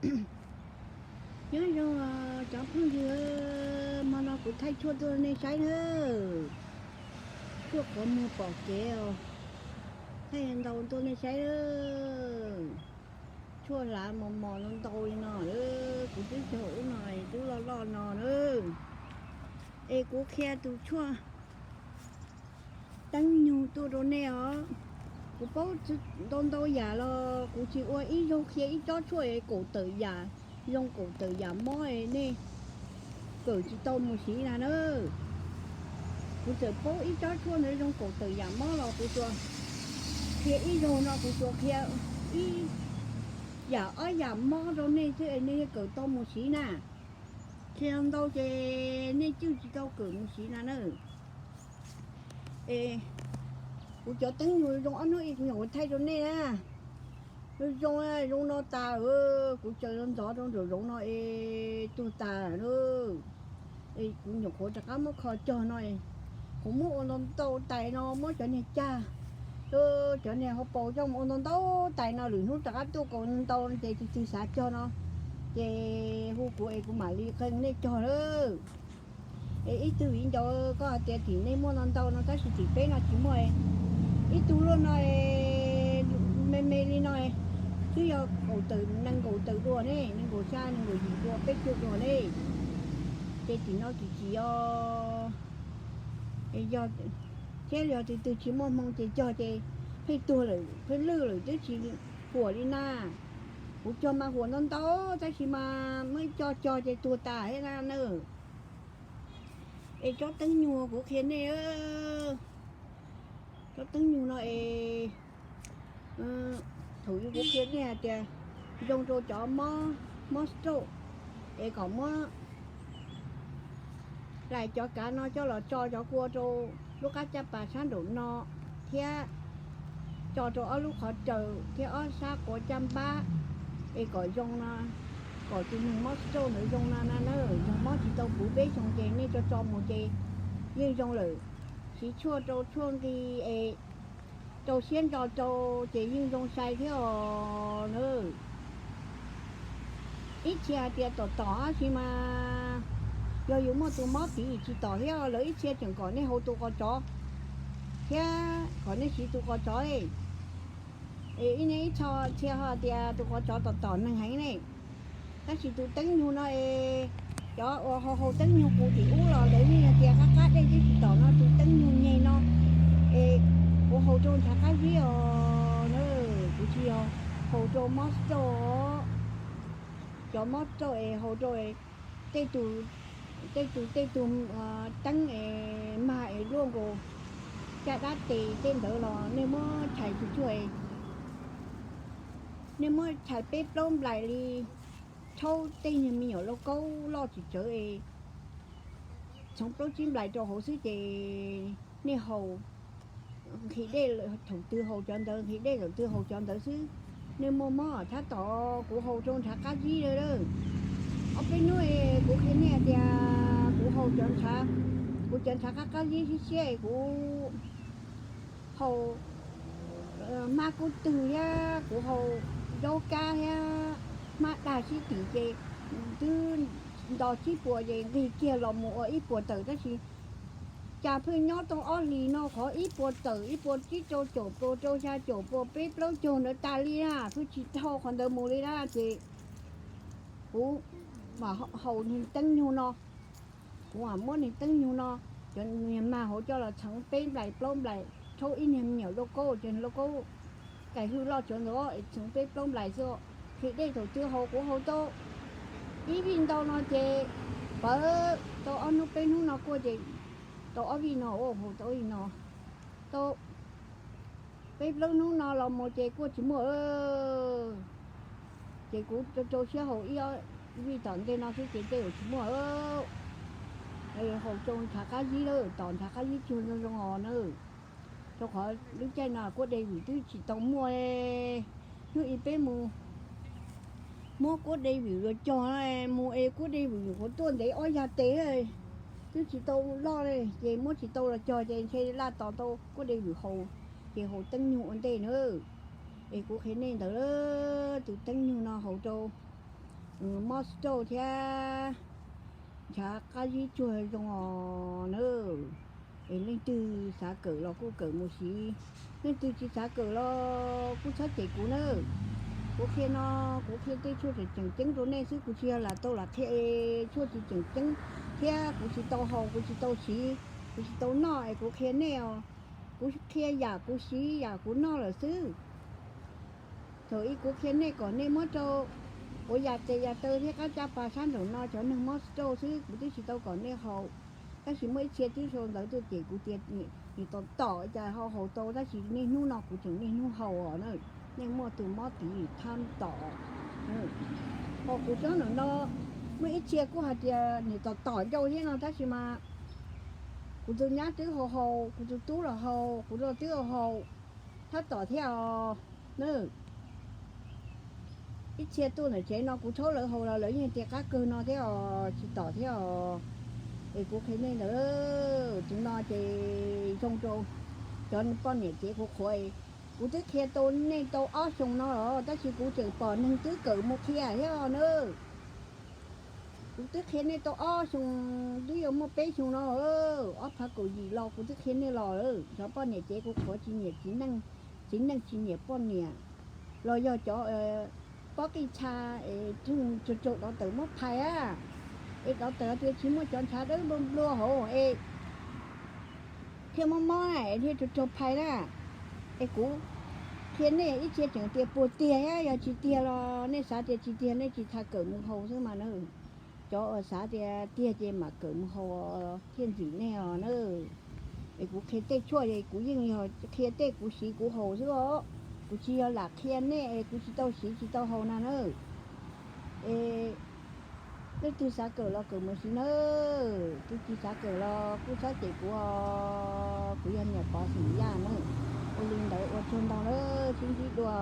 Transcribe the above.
Nyob zoo os cov phooj ywg, hmo no kuv thaij tshuaj tuaj nej saib nawb. Tshuaj qhov muag pom kev os, thaij ntau tuaj nej saib. Tshuaj hlav mos mos no ntau li no, kuv twb cog ub no, twb loj loj no na. Es kuv qhia tus tshuaj teeb nyug tuaj rau nej os. Kuv paub ntau ntau yam los kuv tsis ua ib zaug qhia ib tsob tshuaj kaum tawm yam, zoo kaum tawm yam mob nej kawm tsis tau mus siv na na. Kuv txawm paub ib tsob tshuaj ntawd zoo kaum tawm yam mob los kuv tsuas qhia ib zaug no, kuv tsuas qhia ib yam ob yam mob rau nej xwb es nej kawm tau mus siv na. Qhia ntau ces nej cwj tsis tau kawm mus siv na na. Es kuv cov teeb nyug zoo ob hnub ib kuv nyuam qhuav thaij rau nej na. Zoo zoo, zoo no tas, kuv tsaws ntxov rau nraum zoov no es tuag tas na. Es kuv nyuam qhuav rov qab muab kho cog no, kuv muab ua ntau ntau tais no muab cov niag cag, cov niag hauv paus coj mus ua ntau ntau tais no, lwm hnub rov qab tuaj kaus ntau ces tus twg xav cog no ces hu kuv es kuv mam li qee nej cog lawm. Es ib tug viv ncaus koj hais tias tim nej muaj no ntau no tab sis tim peb no tsis muaj. Ib tug luaj no me me li no twb yog kaum tawm nees nkaum tawm dua ne, nees nkaum xya nees nkaum yim dua peb caug dua ne. Ces tim no tsis tsim os. Thiab yog tus twg tsis muaj hmoo ces cog ces pheej tuag lawm pheej lwj lawm twb tsis huam li na. Kuv cog mas huam ntau ntau tab sis mas muab coj cog ces tuag tas thiab na. Es tsob teeb nyug kuv qhia nej, tsob teeb nyug no es thaum ub kuv qhia nej hais tias zoo rau cov mob stroke es kom muab hlais cov kav no coj los tso cov kua rau lub qab caj pas sab nraum no thiab tso rau ob lub qhov raws thiab ob sab quav caj npab es kom zoo no, kom tus neeg mob stroke ntawd zoo no na. Yog mob tsis tau puv peb xyoos ces nej tso tso mus ces yeej zoo lawm. Siv tshuaj rau tshuaj nqi es rau siab ntso rau ces yeej zoo sai thiab os na. Ib txhia hais tias tom tom tab sis mas yog yus muaj tus mob tiv tsis tom thiab, lawv ib txhia tseem kom nej haus tus qos tsov thiab kom nej siv tus qos tsov. Es ib txhia ho tias tus qos tsov tom tom neeg heev ne. Tab sis tus teeb nyug no es cov uas haus haus teeb nyug qus tim ub los lawv yeej hais tias qab qab dej twb tsis tom no, tus teeb nyug nyeg no es kuv haus rau ntshav qab zib os na, kuv tsis yog haus rau mob stroke. Cov mob stroke es haus rau tej tus, tej tus tej tus teeb es mag es luaj nkaus caj dab tes tej ntawd los nej muab chais tsuag tsuag, nej muab chais peb plaub nplais li, rhaub tej niag me nyuam lauj kaub loj tsis tsawv es txhoov plaub tsib nplais rau hauv xwb ces nej haus nqhis dej thaum twg haus cov ntawd, nqhis dej thaum twg haus cov ntawd xwb. Nej muaj mob thab tom kuv haus rau ntshav qab zib lawm. Ob peb hnub kuv qhia nej hais tias kuv haus cov ntshav, kuv cov ntshav qab qab zib siab siab kuv haus hmab kub twg thiab kuv haus zaub kab thiab hmab dag sib tim ces twb nto tsib puas ces nqis kiag los mus ua ib puas tawm tab sis cas pheej nyob tau ob hlis no qhov ib puas tawm ib puas tsib rau caum puas rau xya caum puas peb plaub caug ntawd tas li na, pheej tsis dhau qhov ntawd mus li na ces kuv mam haus niag teeb nyug no. Kuv mam muab niag teeb nyug no, cov niag mag hauv coj los txhoov peb nplais plaub nplais, rhaub ib niag me nyuam lauj kaub, cov lauj kaub kais hwj loj tsuav ntawd txhoov peb plaub nplais xwb. Nqhis dej thaum twg haus kuv haus tau ib vij ntau no ces pawv tau ob hnub peb hnub no kuaj ces tau ob vij no, haus tau ob vij no, tau peb plaub hnub no los mus ces kuaj tsis muaj. Ces kuv rau siab haus ib vij tom ntej no xwb ces tej zaum tsis muaj. Haus rau ntshav qab zib lawm, tom ntshav qab zib tsuag zoo zoo os na. Rau qhov lub caij no kuab dej vwm twb tsis tau muaj. Hnub ib peb mus muab kuab dej vwm los cog, mus es kuab dej vwm nyuam qhuav tuaj ntev ob yag tes, twb tsis tau loj li ces muab tsis tau los cog ces ntshe laj tos tau kuab dej vwm haus, ces haus teeb nyug ua ntej na. Es kuv qhia nej ntawd, tus teeb nyug no haus rau mob stroke thiab ntshav qab zib tsuag zoo os na. Es leej twg xav kawm los kuj kawm mus siv, leej twg tsis xav kawm los kuj txhob cem kuv na. Kuv qhia no, kuv qhia tej tshuaj tseem tseem ceeb rau nej xwb, kuv tsis yog lam tau lam qhia tshuaj tsis tseem ceeb thiab kuv tsis tau haus, kuv tsis tau siv, kuv tsis tau noj es kuv qhia nej os. Kuv qhia yam kuv siv yam kuv noj lawm xwb. Thaum ub kuv qhia nej kom nej muab rau ua yam tes yam taw thiab qab tsa pas sab nraum no cov neeg mob stroke xwb, kuv twb tsis tau kom nej haus. Tab sis muaj ib txhia twb sau ntawv tuaj cem kuv tias, nim tom tom cas ho haus tau, tab sis niaj hnub no kuv tseem niaj hnub haus os na. Nej muaj tus mob tiv thab tom. Ho kuv tsob ntawm no, muaj ib txhia kuj hais tias nim tom tom ncau thiab no, tab sis mas kuv tus nyab twb haus haus, kuv tus tub los haus, kuv los twb haus, thab tom thiab os na. Ib txhia tuaj ntawm tsev no kuv thaub lawv haus los lawv yeej tias qab kawg no thiab os, tsis tom thiab os. Es kuv qhia nej ntawd, tus no ces zoo rau cov poj niam cev qhuav qhuav. Kuv twb qhia tau nej tau ob xyoos no los tab sis kuv tseem pom neeg twb kawm mus qhia thiab os na. Kuv twb qhia nej tau ob xyoos, twb yuav muaj peb xyoos no, ob phav kaum yim los kuv twb qhia nej los. Cov poj niam cev qhuav qhuav tsis nyiam txiv neej, txiv neej tsis nyiam poj niam, los yog cov pob qij txha es tsuag tsuag dov tawm muab phais a, es dov tawm tias tsis muaj cov ntshav dawb nplua nplua hauv es thiaj mob mob es thiaj tsuag tsuag phais na. Es kuv qhia nej ib txhia tseem tias puas tiag, yog tsis tiag los nej xav tias tsis tiag nej tsis tau kawm mus haus xwb mas na. Cov uas xav tias tiag ces mam kawm mus haus thiaj ntxim nej os na. Es kuv qhia tej tshuaj es kuv yeej yog qhia tej kuv siv kuv haus xwb os. Kuv tsis yog lam qhia nej es kuv tsis tau siv tsis tau haus na na. Es leej twg xav kawm los kawm mus siv nawb, tus tsis xav kawm los kuj txhob cem kuv os. Kuv yog niam pov xeem Yaj na. Ua li ntawd ua tsaug ntau lawm, sib ntsib dua.